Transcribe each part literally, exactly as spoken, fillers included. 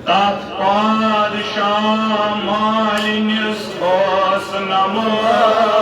تتھ پادشاہ مالِنِس اوس نمبر۔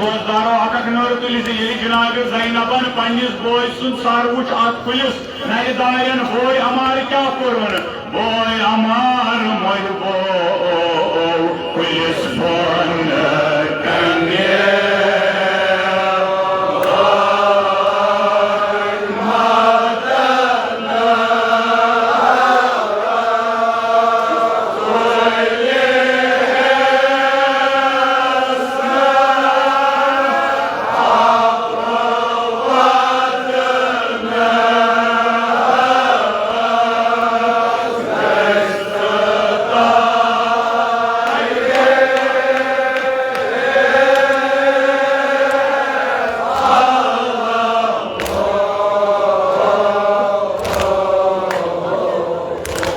دوستانو، اکھ اکھ نعرٕ تُلِو زِ ییٚلہِ جناب زینبن پننِس بوے سُنٛد سر وُچھ اتھ کُلِس نرِ دارٮ۪ن، بوے عمار کیٛاہ کوٚرُن؟ بوے عمار موٚدبو کُلِس بۄن کنہِ۔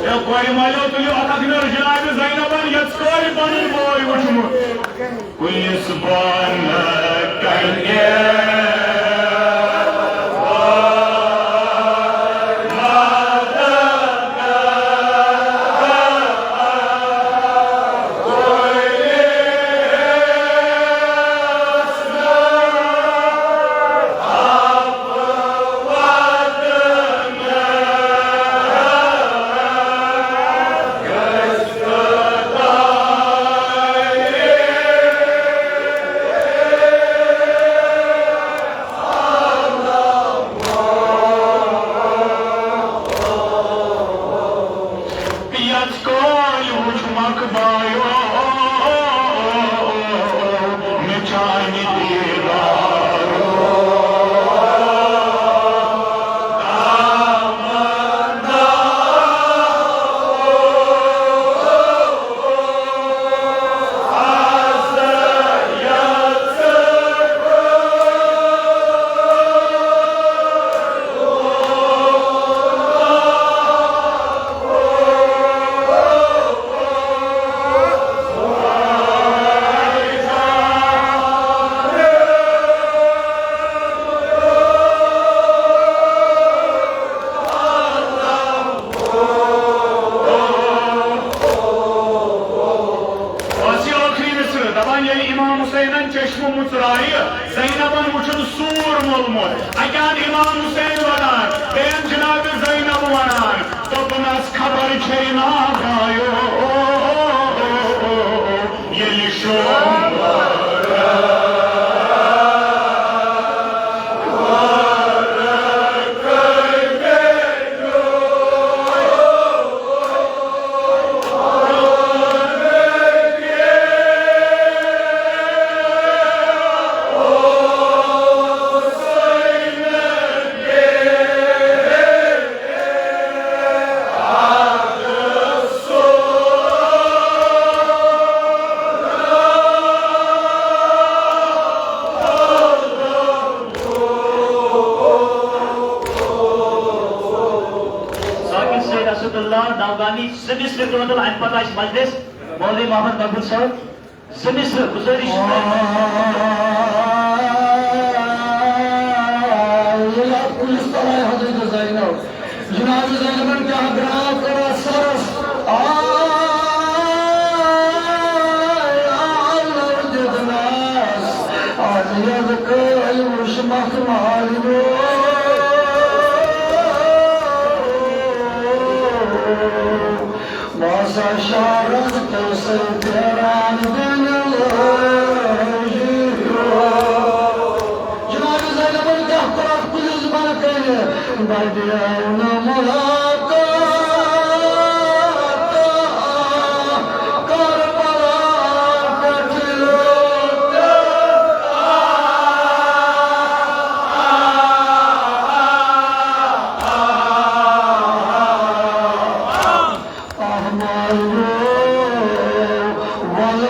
اے کورِ مالیو، تُلِو اکھ اکھ نعرٕ جناب زینبن، یژھ کورِ پنُن بوے وُچھمُت۔ کُلِس بۄن کنہِ۔ یژھ کورِ وُچھمکھ بایو، مےٚ چانہِ دیدارُک۔ بس یہِ ٲخری مصرٕ دپان، ییٚلہِ امام حسینن چشمہٕ مُژرایہِ، زینبن وُچھُن سوٗر مولمُت۔ اکہِ اندٕ امام حسین ونان، بیٚیہِ اندٕ جناب زینب ونان، دوٚپنس، خبر چھے نا بایو، ییٚلہِ شوم ذاکر سید اسد اللہ نوگامی، سٔمِس تہِ تُلن تہٕ اَمہِ پتہٕ آسہِ مجلس مولوی محمد مقبول صٲب۔ سٔمِس گُزٲرِش چھِ تۄہہِ۔ ییٚلہِ اَتھ کُلِس تَل آیہِ حضرت زینب، جناب زینبن کیٛاہ گرٛاو کٔر اَتھ سرس۔ آے آلو دیُتنس، آز یَزٕ کٲلۍ وُچھ مکھ مالِنیو۔ باسا شعرس تل سۭتۍ پھیران دِنہٕ لٲجِو۔ جناب زینبن کیٛاہ کوٚر اَتھ کُلِس بۄنہٕ کنہِ؟ بڑیو نہٕ ملاقات کربلا پٮ۪ٹھ لوٚگ۔ احمد، ول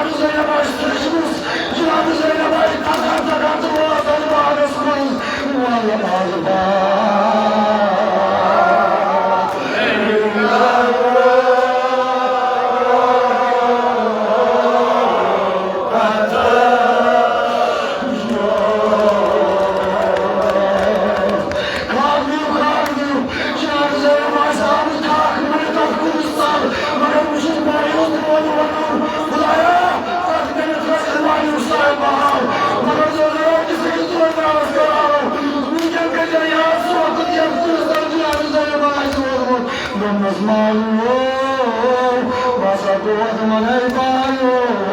زینب آسہِ تھٔجمٕژ، جناب زینب آسہِ تھکان تھکان تہٕ واتان باغس منٛز۔ وَلہٕ آز باغ۔ کھاد دِیِو، کھاد دِیِو۔ جناب زینب آسہِ آمٕژ اکھ منٹ اَتھ کُنس تل، مگر بہٕ چھُس مایوس، بہٕ وَنہٕ، وَنہٕ، خدایا، اَتھ کٔرِتھ رَچھ مایوس صاحب بہار۔ مگر زینب آسہِ أکِس أکِس دۄن ناوَس کَران۔ وٕنکٮ۪ن کٔرۍ زیو یاد سُہ وقت، یَتھ کُنس تل جناب زینب آسہِ روزمُت۔ دوٚپمَس، مایوس، بہٕ ہسا گوس وَنَے مایوس۔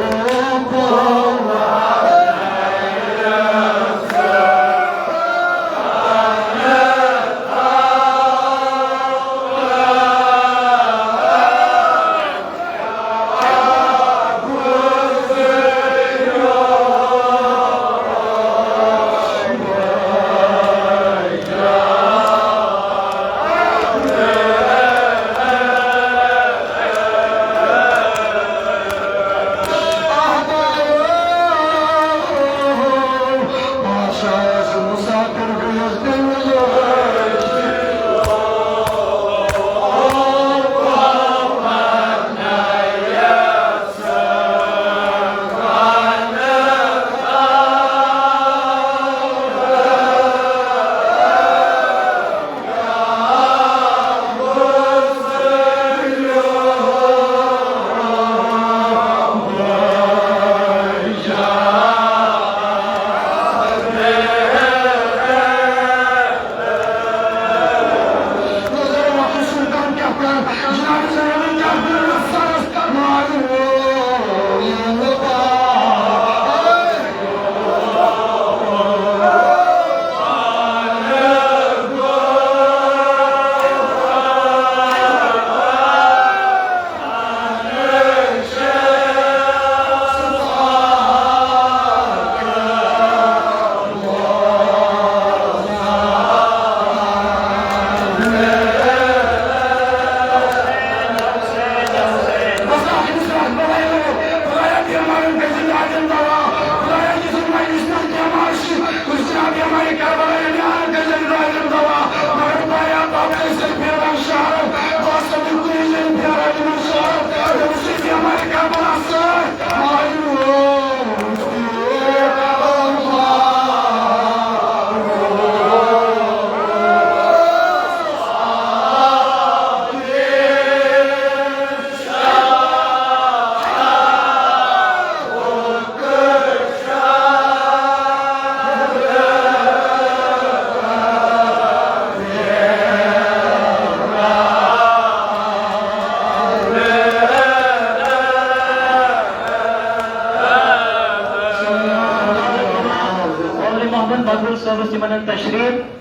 مولوی محمد مقبول صٲبَس یِمَن تشریٖف۔